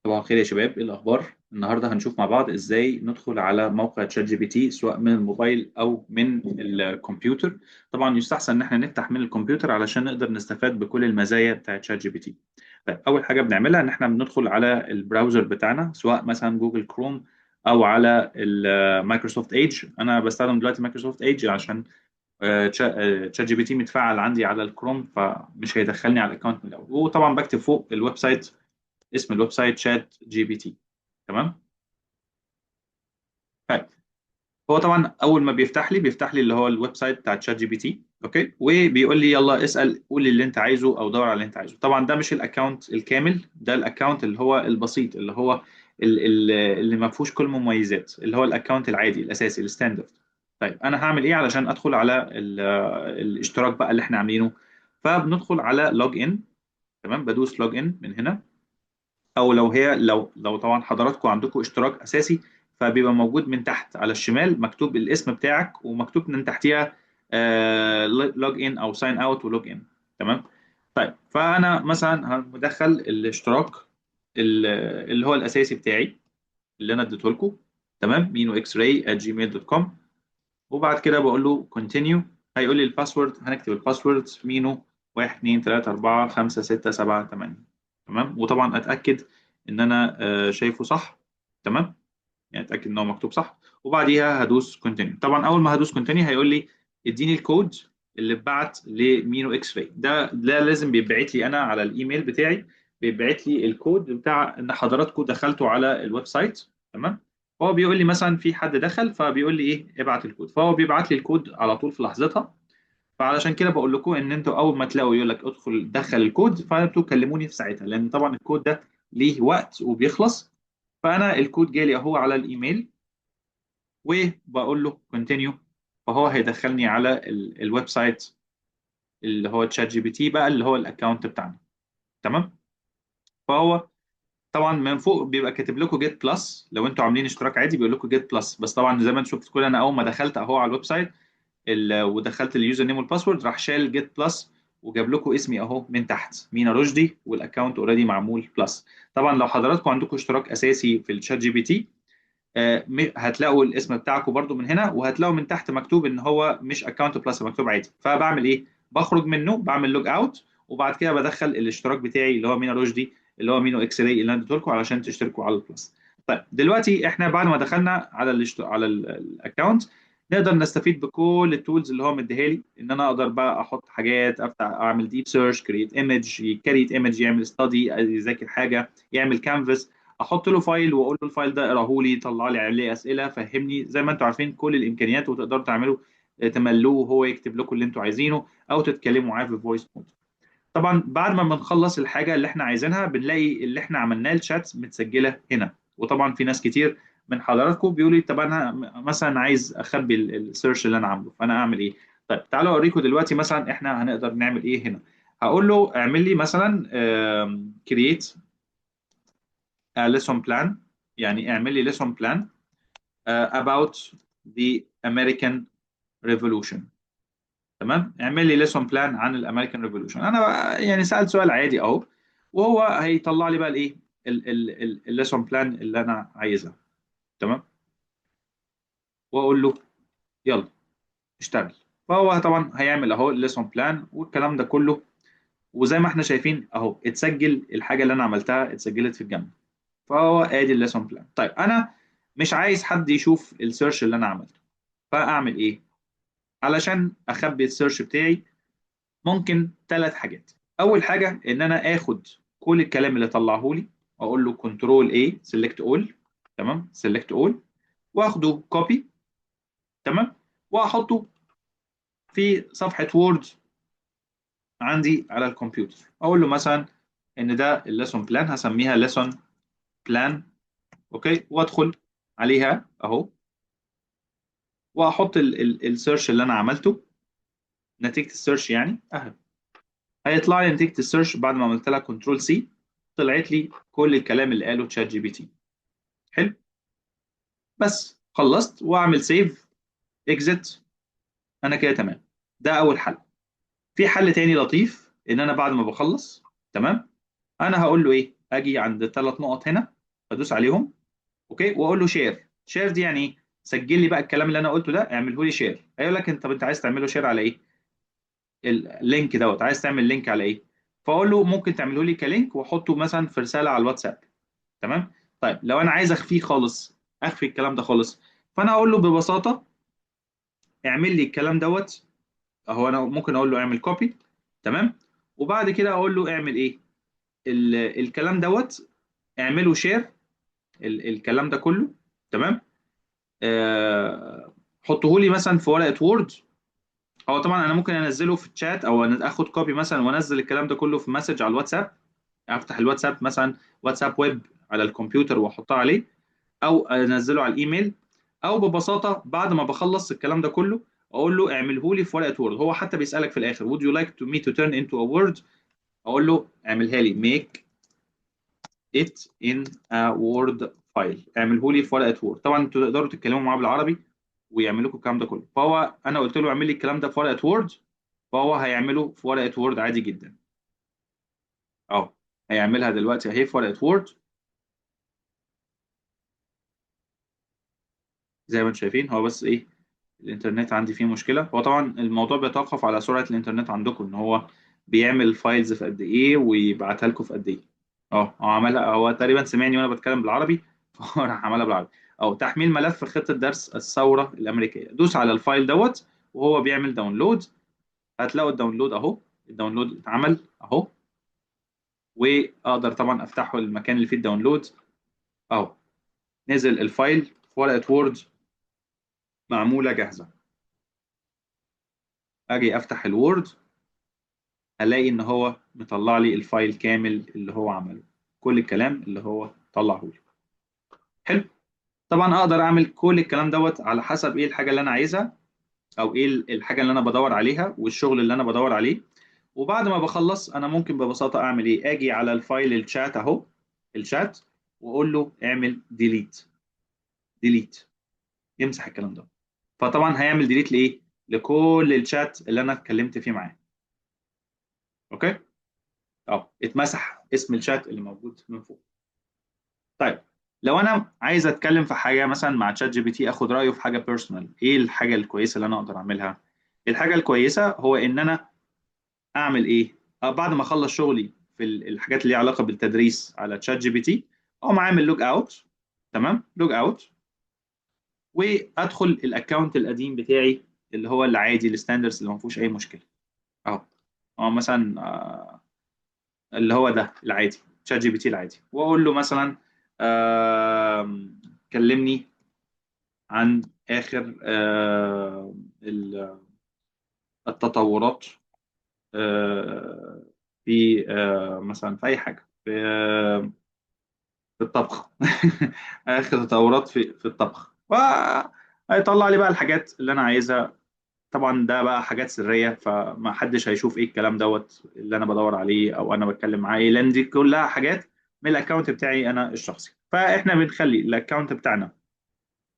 صباح الخير يا شباب، ايه الاخبار؟ النهارده هنشوف مع بعض ازاي ندخل على موقع ChatGPT سواء من الموبايل او من الكمبيوتر. طبعا يستحسن ان احنا نفتح من الكمبيوتر علشان نقدر نستفاد بكل المزايا بتاعه ChatGPT. طيب، اول حاجة بنعملها ان احنا بندخل على ال browser بتاعنا سواء مثلا Google Chrome او على ال Microsoft Edge. انا بستخدم دلوقتي Microsoft Edge عشان ChatGPT متفعل عندي على الكروم، فمش هيدخلني على ال account من الاول. وطبعا بكتب فوق ال website اسم ال website ChatGPT. تمام. طيب، هو طبعا اول ما بيفتح لي اللي هو ال website بتاع ChatGPT. okay، وبيقول لي يلا اسال، قول اللي انت عايزه او دور على اللي انت عايزه. طبعا ده مش ال account الكامل، ده ال account اللي هو البسيط، اللي هو اللي ما فيهوش كل المميزات، اللي هو ال account العادي الاساسي ال standard. طيب، انا هعمل ايه علشان ادخل على الاشتراك بقى اللي احنا عاملينه؟ فبندخل على log in. تمام، بدوس log in من هنا، او لو هي لو لو طبعا حضراتكم عندكم اشتراك اساسي فبيبقى موجود من تحت على الشمال مكتوب الاسم بتاعك ومكتوب من تحتيها log in او sign out و log in. تمام. طيب، فانا مثلا هدخل الاشتراك اللي هو الاساسي بتاعي اللي انا اديته لكم. تمام، minoxray@gmail.com، وبعد كده بقول له continue. هيقول لي ال password، هنكتب ال password مينو 1 2 3 4 5 6 7 8. تمام، وطبعا اتاكد ان انا شايفه صح. تمام، يعني اتاكد ان هو مكتوب صح، وبعديها هدوس continue. طبعا اول ما هدوس continue هيقول لي اديني الكود اللي اتبعت لمينو اكس راي. ده لازم بيتبعت لي انا على الايميل بتاعي، بيتبعت لي الكود بتاع ان حضراتكم دخلتوا على ال website. تمام، هو بيقول لي مثلا في حد دخل، فبيقول لي ايه، ابعت الكود، فهو بيبعت لي الكود على طول في لحظتها. فعلشان كده بقول لكم ان انتوا اول ما تلاقوا يقول لك ادخل دخل الكود، فانتوا كلموني في ساعتها، لان طبعا الكود ده ليه وقت وبيخلص. فانا الكود جالي اهو على الايميل، وبقول له continue، فهو هيدخلني على ال website اللي هو ChatGPT بقى، اللي هو ال account بتاعنا. تمام، فهو طبعا من فوق بيبقى كاتب لكم get plus، لو انتوا عاملين اشتراك عادي بيقول لكم get plus، بس طبعا زي ما انتم شفتوا كده انا اول ما دخلت اهو على ال website ودخلت ال username وال password، راح شال get plus وجاب لكم اسمي اهو من تحت مينا رشدي، وال account already معمول plus. طبعا لو حضراتكم عندكم اشتراك اساسي في ال ChatGPT، هتلاقوا الاسم بتاعكم برده من هنا، وهتلاقوا من تحت مكتوب ان هو مش account plus، مكتوب عادي. فبعمل ايه؟ بخرج منه، بعمل log out، وبعد كده بدخل الاشتراك بتاعي اللي هو مينا رشدي، اللي هو مينو اكس راي اللي انا اديته لكم علشان تشتركوا على ال plus. طيب، دلوقتي احنا بعد ما دخلنا على ال account نقدر نستفيد بكل ال tools اللي هو مديها لي، ان انا اقدر بقى احط حاجات، افتح اعمل deep search، create image، create image، يعمل study، يذاكر حاجه، يعمل كانفاس، احط له file واقول له ال file ده اقراه لي، طلع لي عليه اسئله، فهمني. زي ما انتم عارفين كل الامكانيات، وتقدروا تعملوا تملوه وهو يكتب لكم اللي انتم عايزينه، او تتكلموا معاه في voice mode. طبعا بعد ما بنخلص الحاجة اللي احنا عايزينها بنلاقي اللي احنا عملناه الشات متسجله هنا. وطبعا في ناس كتير من حضراتكم بيقولوا لي طب انا مثلا عايز اخبي ال search اللي انا عامله، فانا اعمل ايه؟ طيب تعالوا اوريكم دلوقتي مثلا احنا هنقدر نعمل ايه هنا. هقول له اعمل لي مثلا create a lesson plan، يعني اعمل لي lesson plan about the American Revolution. تمام، اعمل لي lesson plan عن ال American Revolution. انا يعني سالت سؤال عادي اهو، وهو هيطلع لي بقى الايه ال lesson plan اللي انا عايزها. تمام، واقول له يلا اشتغل. فهو طبعا هيعمل اهو ال lesson plan والكلام ده كله، وزي ما احنا شايفين اهو اتسجل الحاجة اللي انا عملتها، اتسجلت في الجنب. فهو ادي ال lesson plan. طيب انا مش عايز حد يشوف ال search اللي انا عملته، فاعمل ايه علشان اخبي ال search بتاعي؟ ممكن 3 حاجات. اول حاجة ان انا اخد كل الكلام اللي طلعه لي، اقول له control A select all. تمام، select all، واخده copy. تمام، واحطه في صفحة Word عندي على الكمبيوتر. اقول له مثلا ان ده ال lesson plan، هسميها lesson plan. okay، وادخل عليها اهو، واحط ال search اللي انا عملته، نتيجة ال search يعني اهي. هيطلع لي نتيجة ال search بعد ما عملت لها control C، طلعت لي كل الكلام اللي قاله ChatGPT. حلو، بس خلصت واعمل save exit، انا كده تمام. ده اول حل. في حل تاني لطيف، ان انا بعد ما بخلص تمام، انا هقول له ايه، اجي عند 3 نقط هنا ادوس عليهم، okay، واقول له share. share دي يعني ايه؟ سجل لي بقى الكلام اللي انا قلته ده، اعمله لي share. هيقول لك انت، طب انت عايز تعمله share على ايه؟ ال link دوت، عايز تعمل link على ايه؟ فاقول له ممكن تعمله لي ك link واحطه مثلا في رسالة على الواتساب. تمام. طيب لو انا عايز اخفيه خالص، اخفي الكلام ده خالص، فانا اقول له ببساطة اعمل لي الكلام دوت اهو. انا ممكن اقول له اعمل copy، تمام، وبعد كده اقول له اعمل ايه؟ الكلام دوت اعمله share، الكلام ده كله، تمام. حطه لي مثلا في ورقة Word. هو طبعا انا ممكن انزله في الشات، او اخد copy مثلا وانزل الكلام ده كله في message على الواتساب، افتح الواتساب مثلا، واتساب ويب على الكمبيوتر واحطها عليه، او انزله على الايميل، او ببساطة بعد ما بخلص الكلام ده كله اقول له اعمله لي في ورقة Word. هو حتى بيسالك في الاخر would you like to me to turn into a word، اقول له اعملها لي make it in a word file، اعمله لي في ورقة Word. طبعا انتوا تقدروا تتكلموا معاه بالعربي ويعملوا لكم الكلام ده كله. فهو انا قلت له اعمل لي الكلام ده في ورقة Word، فهو هيعمله في ورقة Word عادي جدا. اهو هيعملها دلوقتي اهي في ورقة Word زي ما انتم شايفين. هو بس ايه، الانترنت عندي فيه مشكلة. هو طبعا الموضوع بيتوقف على سرعة الانترنت عندكم، ان هو بيعمل files في قد ايه ويبعتها لكم في قد ايه. هو عملها، هو تقريبا سمعني وانا بتكلم بالعربي فهو راح عملها بالعربي. تحميل ملف خطه درس الثورة الامريكية، دوس على ال file دوت وهو بيعمل download. هتلاقوا ال download اهو، ال download اتعمل اهو، واقدر طبعا افتحه المكان اللي فيه ال download اهو. نزل ال file في ورقة Word معمولة جاهزة. اجي افتح ال Word الاقي ان هو مطلع لي ال file كامل اللي هو عمله، كل الكلام اللي هو طلعه لي. حلو. طبعا اقدر اعمل كل الكلام دوت على حسب ايه الحاجة اللي انا عايزها، او ايه الحاجة اللي انا بدور عليها والشغل اللي انا بدور عليه. وبعد ما بخلص انا ممكن ببساطة اعمل ايه؟ اجي على ال file ال chat اهو، الشات، واقول له اعمل delete، delete، يمسح الكلام ده. فطبعا هيعمل delete لايه؟ لكل الشات اللي انا اتكلمت فيه معاه. okay؟ اتمسح اسم الشات اللي موجود من فوق. طيب لو انا عايز اتكلم في حاجة مثلا مع ChatGPT، اخد رايه في حاجة personal، ايه الحاجة الكويسة اللي انا اقدر اعملها؟ الحاجة الكويسة هو ان انا اعمل ايه؟ بعد ما اخلص شغلي في الحاجات اللي ليها علاقة بالتدريس على ChatGPT، اقوم عامل log out، تمام؟ log out، وادخل ال account القديم بتاعي اللي هو العادي ال standards اللي ما فيهوش اي مشكلة اهو. مثلا، اللي هو ده العادي، ChatGPT العادي، واقول له مثلا، كلمني عن اخر، التطورات، في، مثلا في اي حاجة، في الطبخ. اخر تطورات في الطبخ، وهيطلع لي بقى الحاجات اللي انا عايزها. طبعا ده بقى حاجات سرية، فما حدش هيشوف ايه الكلام دوت اللي انا بدور عليه او انا بتكلم معاه ايه، لان دي كلها حاجات من ال account بتاعي انا الشخصي. فاحنا بنخلي ال account بتاعنا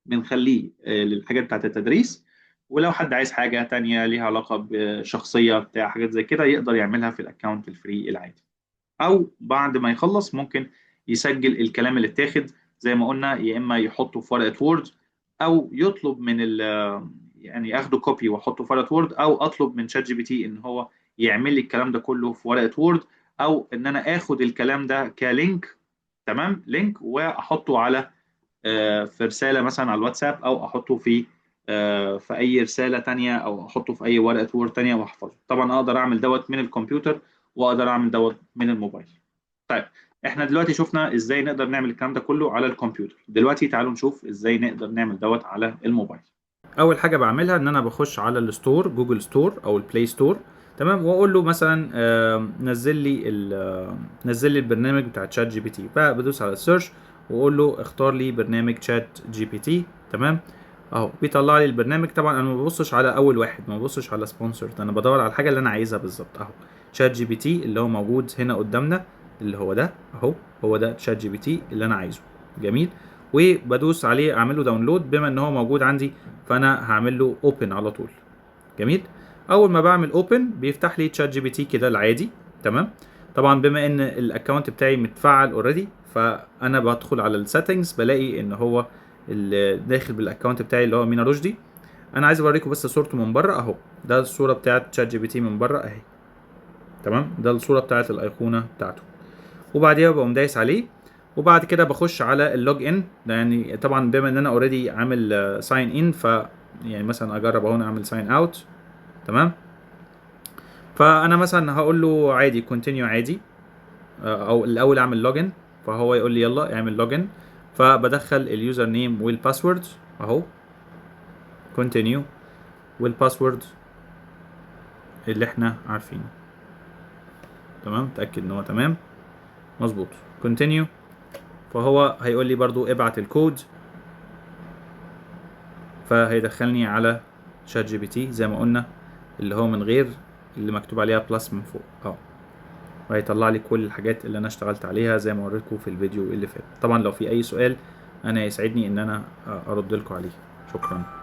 بنخليه، للحاجات بتاعت التدريس، ولو حد عايز حاجة تانية ليها علاقة بشخصية بتاع حاجات زي كده يقدر يعملها في ال account ال free العادي، او بعد ما يخلص ممكن يسجل الكلام اللي اتاخد زي ما قلنا، يا اما يحطه في ورقة Word، او يطلب من ال، يعني اخده copy واحطه في ورقة Word، او اطلب من ChatGPT ان هو يعمل لي الكلام ده كله في ورقة Word، او ان انا اخد الكلام ده ك link، تمام، link واحطه في رسالة مثلا على الواتساب، او احطه في اي رسالة تانية، او احطه في اي ورقة Word تانية واحفظه. طبعا اقدر اعمل دوت من الكمبيوتر، واقدر اعمل دوت من الموبايل. طيب احنا دلوقتي شفنا ازاي نقدر نعمل الكلام ده كله على الكمبيوتر. دلوقتي تعالوا نشوف ازاي نقدر نعمل دوت على الموبايل. اول حاجة بعملها ان انا بخش على ال store، Google Store او ال Play Store، تمام، واقول له مثلا، نزل لي البرنامج بتاع ChatGPT. فبدوس على ال search واقول له اختار لي برنامج ChatGPT، تمام، اهو بيطلع لي البرنامج. طبعا انا ما ببصش على اول واحد، ما ببصش على sponsor، انا بدور على الحاجة اللي انا عايزها بالظبط. اهو ChatGPT اللي هو موجود هنا قدامنا، اللي هو ده اهو، هو ده ChatGPT اللي انا عايزه. جميل، وبدوس عليه اعمل له download. بما ان هو موجود عندي فانا هعمل له open على طول. جميل، اول ما بعمل open بيفتح لي ChatGPT كده العادي، تمام. طبعا بما ان ال account بتاعي متفعل already، فانا بدخل على ال settings بلاقي ان هو اللي داخل بال account بتاعي اللي هو مينا رشدي. انا عايز اوريكم بس صورته من بره اهو، ده الصورة بتاعت ChatGPT من بره اهي. تمام، ده الصورة بتاعت الايقونه بتاعته. وبعديها بقوم دايس عليه، وبعد كده بخش على ال login. ده يعني طبعا بما ان انا already عامل sign in، ف يعني مثلا اجرب اهو اعمل sign out. تمام، فانا مثلا هقول له عادي continue عادي، او الاول اعمل login، فهو يقول لي يلا اعمل login، فبدخل ال username وال password اهو continue، وال password اللي احنا عارفينه. تمام، اتاكد ان هو تمام مظبوط، continue. فهو هيقول لي برضو ابعت الكود، فهيدخلني على ChatGPT زي ما قلنا، اللي هو من غير اللي مكتوب عليها plus من فوق اهو، وهيطلع لي كل الحاجات اللي انا اشتغلت عليها زي ما وريتكم في الفيديو اللي فات. طبعا لو في اي سؤال انا يسعدني ان انا ارد لكم عليه. شكرا.